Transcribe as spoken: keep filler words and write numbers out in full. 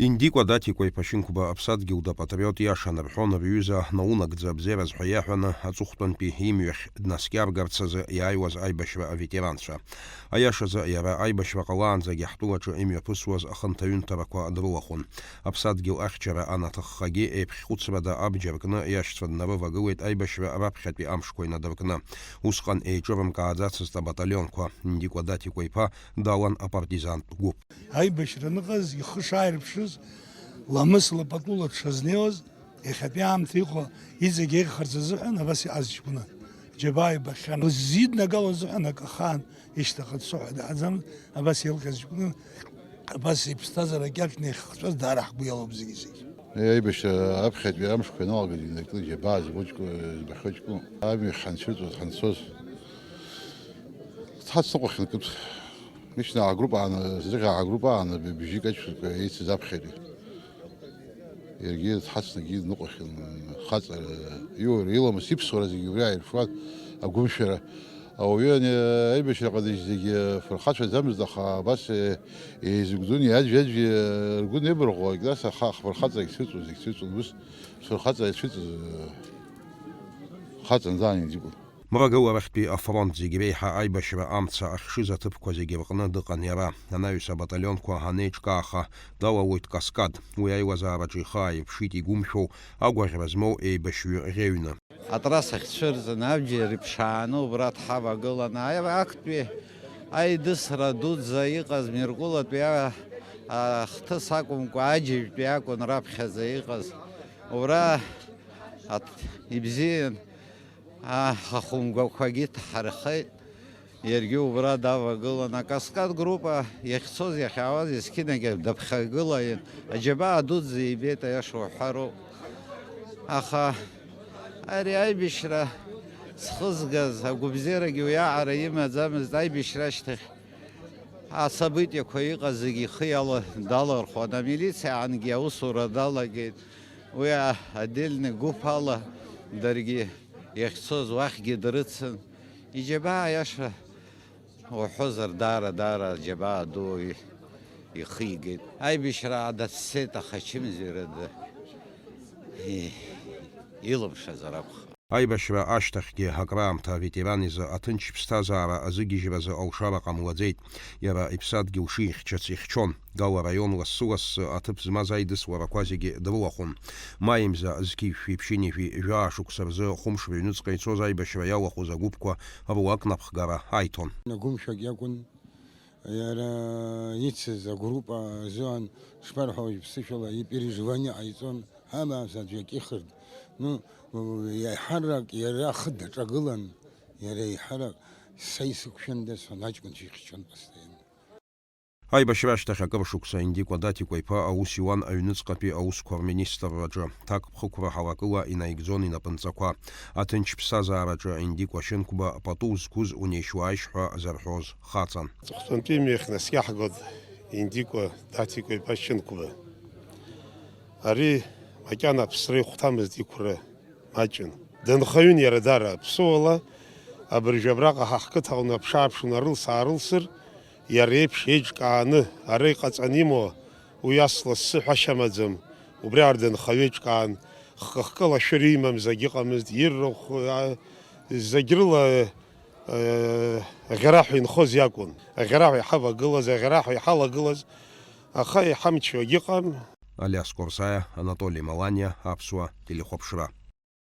Индикәа Даҭикәа-иԥа Шьынқәба аԥсадгьыл дапатриот иаша анырҳәо, рҩыза наунагӡа абзиараз ҳәа иаҳәаны аҵыхәтәантәи имҩахь днаскьаргарц азы иааиуаз аибашьра аветеранцәа. Аиашазы, иара аибашьра ҟалаанӡагьы ҳтәылаҿы имҩаԥысуаз ахынҭаҩынҭарақәа дрылахәын. Аԥсадгьыл ахьчара анаҭаххагьы, еиԥхьхәыцрада абџьар кны иашьцәа днарывагылеит аибашьра раԥхьатәи амшқәа инадыркны. Усҟан еиҿырымкааӡацызт абаталионқәа. Индикәа Даҭикәа-иԥа далан апартизантә гәыԥ. Аибашьра аныҟаз, ихы шааирԥшыз, ламысла патула дшазнеиуаз, иахьатәи аамҭа иҟоу иҵегь еиӷьхарц азыҳәан абас иҟаз ҷкәына џьабаа ибахьан. Лыззиднагало азыҳәан акы ахаан ишьҭахьҟа дцо ҳәа даҳаӡамызт, абас еилҟьаз ҷкәына, абас иԥсҭазаара кьаҿны иахьхҵәаз даара ҳгәы иалоуп зегьы-зегьы. Аибашьра аԥхьатәи амшқәа ианалагаз инаркны џьабаа збо ҷкәы-, збахьоу ҷкәын, амҩа ҳанцәыҵуаз, ҳанцоз, дҳацныҟәахьан кыԥс. Лично агруппа ааны, зыхьа агруппа ааны б-, бжьы каҷшәак еицыз аԥхьатәи. Иаргьы дҳацнагьы дныҟәахьан, хаҵа, иура, иламыс, иԥсуара зегьы убри ааирԥшуан, агәымшәара. Ауаҩы ани-, аибашьра ҟадыџь зегьы фырхацәаӡамызт, аха абас, е-, еизыгәдун, иаӡәи-аӡәи ргәы небырӷәӷәалак, нас аха фырхаҵа ицәыҵуан, зегь цәыҵуан, ус фырхаҵа ицәыҵыз, хаҵан зааин иӡыкәын. Мрагыларахьтәи афронт зегь реиҳа аибашьра амца ахьшыз аҭыԥқәа зегьы рҟны дыҟан иара. Анаҩс абаталионқәа анеиҿкааха, далалоит Каскад. Уи аилазаараҿы ихы ааирԥшит игәымшәоу, агәаӷьра змоу еибашьҩы ӷьеҩны. Атрасса ахьцәырҵын, абџьар иԥшааны убра дҳавагылан, аи-, актәи аидысра дуӡӡа иҟаз Миркәылатәи а-, ахҭыс акәымкәа, Аџьажәтәи акәын раԥхьаӡа иҟаз. Убра аҭ-, ибзиан. Ахәымгақәагьы ҭҳархеит, иаргьы убра давагылан. Акаскад группа иахьцоз, иахьаауаз есқьынагьы даԥхьагылаиан. Аџьабаа дуӡӡа ибеит, аиаша уҳәароуп. Аха ари аибашьра зхызгаз агәабзиарагьы уиаҟара имаӡамызт, аибашьра ашьҭахь асабытиақәа иҟаз зегьы ихы иала-, далархәон. Амилициа ангьы аусура далагеит. Уи а-, отдельный гәыԥ ала даргьы иахьцоз уахьгьы дрыцын. Иџьабаа аиаша уҳәозар, даара, даара аџьабаа ду и-, ихигеит. Аибашьра ада дцеит, аха ачымазаҩрада и-, илымшазар акәхап. Аибашьра ашьҭахьгьы акраамҭа аветеран изы аҭынч ԥсҭазаара азыгьежьразы алшара ҟамлаӡеит. Иара иԥсадгьыл шихьчац ихьчон. Гала раион лассы-лассы аҭыԥ змаз аидысларақәа зегьы дрылахәын. Маи мза зқьи жәшәи ԥшьынҩажәи жәаа шықәса рзы хәымш рыҩныҵҟа ицоз аибашьра иалахәыз агәыԥқәа руак напхгара аиҭон. Гәымшәак иакәын иара ицыз агруппа азыҳәан, шԥарҳәауеи, ԥсышәала ипереживание ҟаиҵон, ҳамамзар аӡәы акы ихырт. Ну, еиҳарак иара ахы даҿагылан, иара еиҳарак са исықәшәандаз ҳәа аҷкәынцәа ихьчон постоянно. Аибашьра ашьҭахь акыр шықәса Индикәа Даҭикәа-иԥа аус иуан аҩныҵҟатәи аусқәа рминистрраҿы. Ҭакԥхықәра ҳалакыла инаигӡон инапынҵақәа. Аҭынч ԥсҭазаараҿы Индикәа Шьынқәба пату зқәыз унеишь-уааишь ҳәа зарҳәоз хаҵан. Аҵыхәтәантәи мҩахь наскьаҳгоит Индикәа Даҭикәа-иԥа Шьынқәба. Ари макьана аԥсра ихәҭамызт, иқәра маҷын. Дынхаҩын иара даара. Ԥсуала абыржәы абраҟа ҳа ҳқыҭа аҟны аԥшааԥшын арылс-аарылсыр, иара иеиԥш еиҿкааны ара иҟаҵаны имоу, уи ас лассы ҳәашьа амаӡам. Убри аар дынхаҩы еиҿкаан, хкы-хкыла ашәыр имамз агьыҟамызт, ирахә, а, зегь рыла, а, аӷьараҳәа инхоз иакәын. Аӷьараҳәа иҳавагылаз, аӷьараҳәа иҳалагылаз, аха иҳамчу агьыҟам. Алиас Корсаиа, Анатоли Маланиа, Аԥсуа телехәаԥшра.